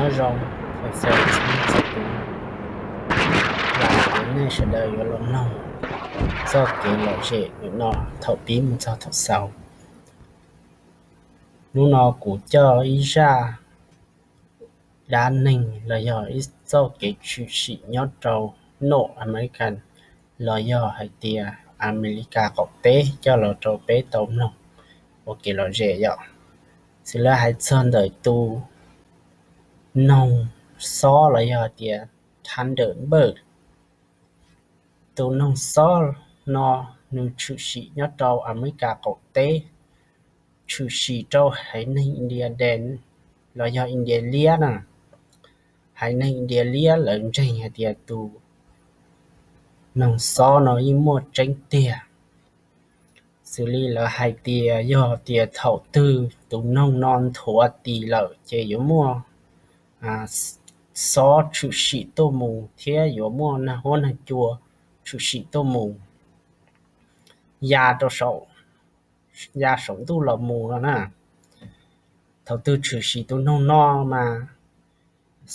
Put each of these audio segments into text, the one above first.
Nyob zoo, txhua tus, vam tias nej sawv daws yuav los mloog txoj kev lom zem no thaum pib mus txog thaum xaus. Hnub no kuv coj ib zaj dab neeg los yog ib txoj kev tshwm sim nyob rau North America, los yog hais tias Amelikas qaum teb coj los rau peb tau mloog ua kev lom zem yom. Xws li hais txog ntawm tus noog xob los yog tias Thunderbird, tus noog xob no nws tshwm sim nyob rau Amelikas qaum teb, tshwm sim rau haiv neeg India Deen los yog India Liab na. Haiv neeg India Liab lawv ntseeg hais tias tus noog xob no yeej muaj tseeb tiag. Xws li lawv hais tias yog tias thaum twg tus noog no nthuav tis lawm ces yuav muaj xob tshwm sim tuaj mus thiab yuav muaj nag huab nag cua tshwm sim tuaj mus ya rau saum, ya saum ntuj los mus no na. Thaum twg tshwm sim tus noog no mas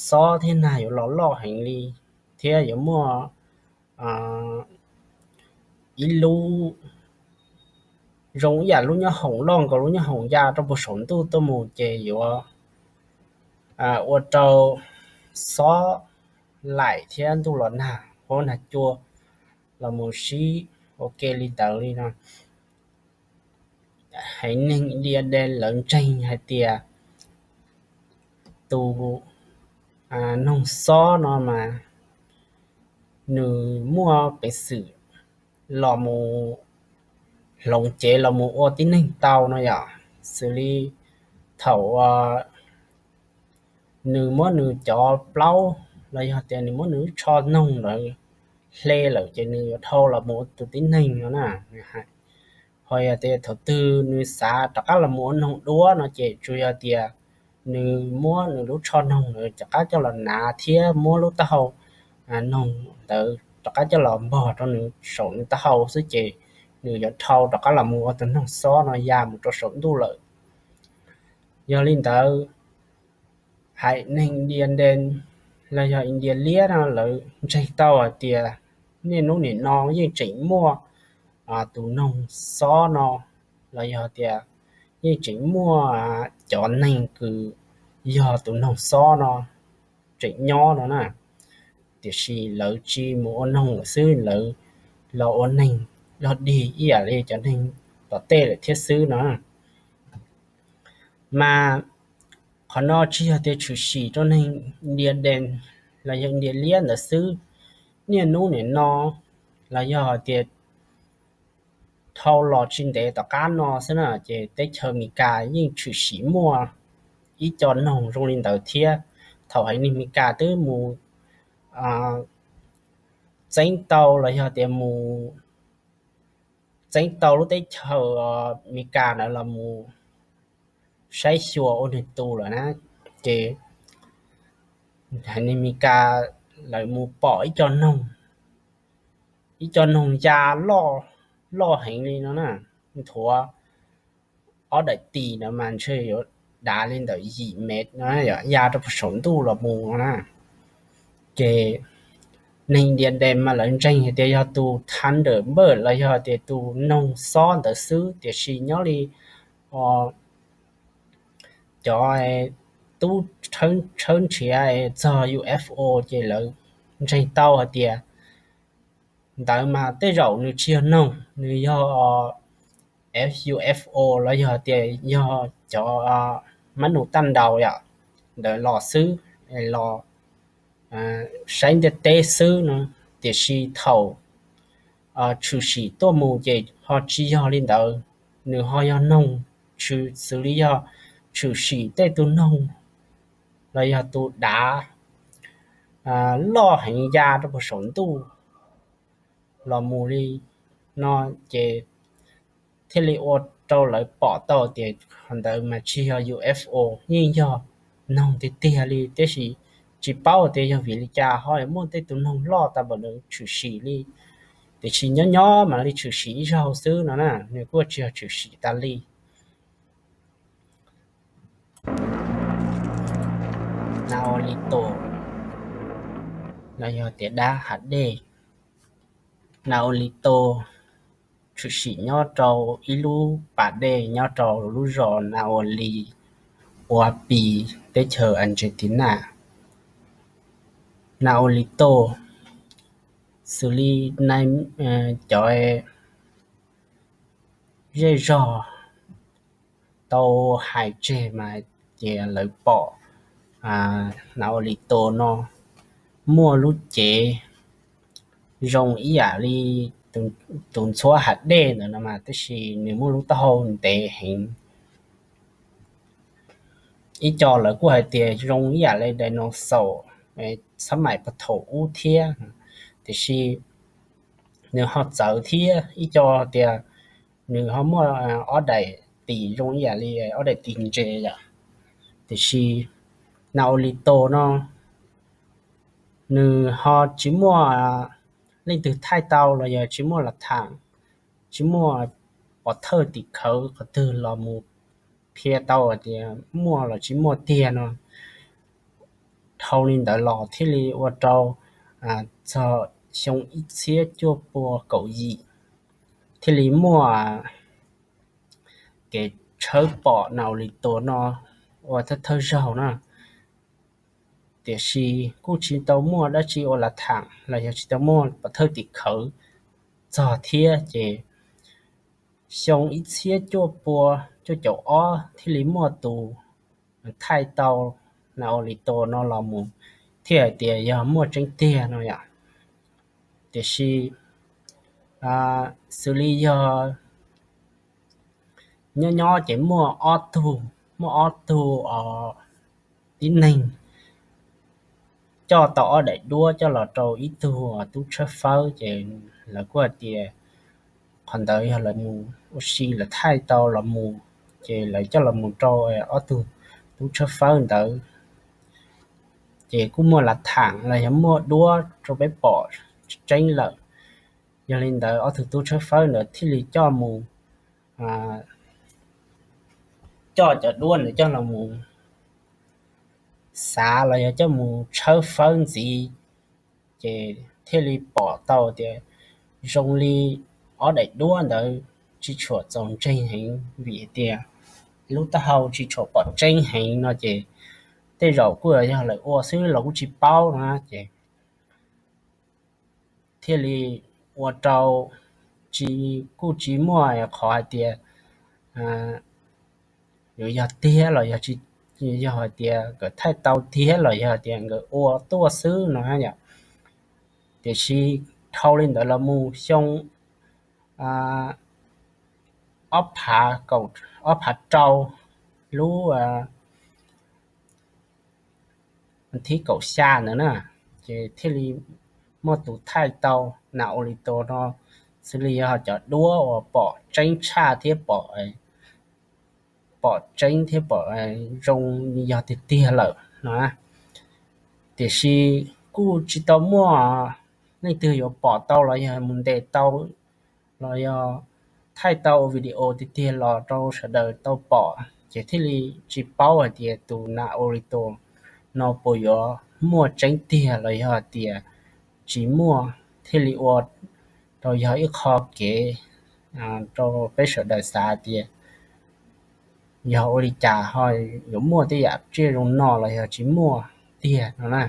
xob thiab nag yuav los loj heev li, thiab yuav muaj ib lub zoo ib yam lub nyoob hoom loj nkaus lub nyoob hoom ya rau puag saum ntuj tuaj mus ces yuav ua rau xob laim thiab ntuj los nag huab nag cua los mus sib ua ke li ntawd li no. Haiv neeg India Deen lawv ntseeg hais tias tus noog xob no mas nws muaj peev xwm los mus hloov cev los mus ua tib neeg tau no yom. Xws li thaum nws muab nws cov plaub los yog tias nws muab nws lub tsho noog ntawd hle lawm ces nws yuav dhau los mus ua tus tib neeg no na. Ho yog tias thaum twg nws xav rov qab los mus ua noog duab no ces tsuas yog tias nws muab nws lub tsho noog ntawd rov qab coj los hnav thiab muab lub taub hau noog ntawd rov qab coj los npog rau nws saum nws taub hau xwb ces nws yuav dhau rov qab los mus ua tus noog xob no ya mus rau saum ntuj lawm. Yog li ntawd, haiv neeg India Deen los yog India Liab no lawv ntseeg tau hais tias niaj hnub nim no yeej tseem muaj tus noog xob no, los yog tias yeej tseem muaj cov neeg kws yog tus noog xob no tseem nyob no na. Tiam sis lawv tsis mus ua noog lawm xwb, lawv los ua neeg dog dig ib yam li cov neeg tom tej lawm thiab xwb no. Mas qhov no tsis yog tias tshwm sim rau neeg India Deen los yog India Liab ntawd xwb. Niaj hnub nim no los yog hais tias dhau los tsis ntev tom qab no xwb na ces teb chaws Amelikas yeej tshwm sim muaj ib co noog zoo li ntawd thiab. Thaum haiv neeg Amelikas twb mus txeeb tau los yog tias mus txeeb tau lub teb chaws Amelikas ntawd los mus saib xyuas ua nws tus lawm na, ces haiv neeg Amelikas lawv mus pom ib co noog, ib co noog ya loj, loj heev li no na, nthuav ob daim tis ntawd mas ntshe yuav dav li ntawm yim mev no, ya rau puag saum ntuj los mus no na. Ces neeg India Deen mas lawv ntseeg hais tias yog tus Thunderbird los yog tias tus noog xob ntawd xwb, tiam sis nyob li cov tub tshawb nrhiav txog U F O ces lawv ntseeg tau hais tias ntawd mas tej zaum nws tsis yog noog, nws yog F U F O los yog tias yog cov mab nus taj ntaus yom, ntawd los xwb, los saib ntiaj teb xwb no. Tiam sis thaum tshwm sim tuaj mus ces ho tsis yog li ntawd, nws ho yog noog, xws li yog tshwm sim tej tus noog los yog tus dav loj heev ya rau puag saum ntuj los mus li no, ces thiaj li ua rau lawv pom tau tias qhov ntawd mas tsis yog U F O, yeej yog noog tiag tiag li, tiam sis tsis paub tias yog vim li cas ho muaj tej tus noog loj tau npaum ntawd tshwm sim li. Tiam sis nyob nyob mam li tshwm sim ib zaug xwb no na, nws kuj tsis yog tshwm sim tas li. Naolito, los yog tias dab hav dej. Naolito tshwm sim nyob rau ib lub pas dej nyob rau lub zos Naoli, Uapi, teb chaws Argentina. Naolito xws li cov zej zog tau hais tseg mas ces lawv pom Naolito no muaj lub cev zoo ib yam li tus ntxhuab hav dej ntawd no mas, tab sis nws muaj lub taub hau ntev heev. Ib co lawv kuj hais tias zoo ib yam li dinosaur xab maim puag thaum ub thiab, tiam sis nws ho txawv thiab. Ib co tias nws ho muaj ob daim tis zoo ib yam li ob daim tis ntses yom. Tiam sis Naolito no nws ho tsis muaj leej twg thaij tau los yog tsis muaj las tham, tsis muaj pov thawj tim khawv qhov twg los mus qhia tau hais tias muaj los tsis muaj tiag no. Dhau li ntawd los thiaj li ua rau txog xyoo ib txhiab cuaj pua kaum yim thiaj li muaj kev tshawb pom Naolito no ua thawj thawj zaug na. Tiam sis kuj tsis tau muaj dab tsi ua las tham los yog tsis tau muaj pov thawj tim khawv txog thiab. Ces xyoo ib txhiab cuaj pua cuaj caum ob thiaj li muaj tus thaij tau Naolito no los mus thiaj hais tias yog muaj tseeb tiag no yom. Tiam sis xws li yog nyob nyob ces muaj ob tug, muaj ob tug tib neeg coj tau ob daim duab coj los rau ib tug tub tshawb fawb, ces lawv kuj hais tias qhov ntawd yog lawv mus ua si lawv thaij tau los mus, ces lawv coj los mus rau ob tug tub tshawb fawb ntawd. Ces kuj muaj las tham los yog muaj duab rau peb pom tseeb lawm. Yog li ntawd ob tug tub tshawb fawb ntawd thiaj li coj mus, coj cov duab ntawd coj los mus xav los yog coj mus tshawb fawb ntxiv, ces thiaj li pom tau tias zoo li ob daim duab ntawd tsis tshua txaus ntseeg heev, vim tias lub taub hau tsis tshua pom tseeb heev no ces tej zaum kuj yog lawv ua xwb los kuj tsis paub no ces thiaj li ua rau tsis, kuj tsis muaj qhov hais tias yuav yog tiag los yog tsis, yog hais tias nkawd thaij tau tiag los yog tias nkawd ua tuaj xwb no yom. Tiam sis dhau li ntawd los mus xyoo ob phav kaum, ob phav rau lub thib kaum xya ntawd na, ces thiaj li muaj tus thaij tau Naolito no xws li yog cov duab uas pom tseeb tshaj thiab pom, pom tseeb thiab pom zoo yog tiag tiag lawm no. Tiam sis kuj tsis tau muaj leej twg yuav pom tau los yog mus ntes tau los yog thaij tau video tiag tiag los rau sawv daws tau pom, ces thiaj li tsis paub hais tias tus Naolito no puas yuav muaj tseeb tiag los yog hais tias tsis muaj, thiaj li ua rau yog ib qho kev rau peb sawv daws xav tias yog ua li cas ho yuav muaj tej yam tsiaj zoo no los yog tsis muaj tiag no na.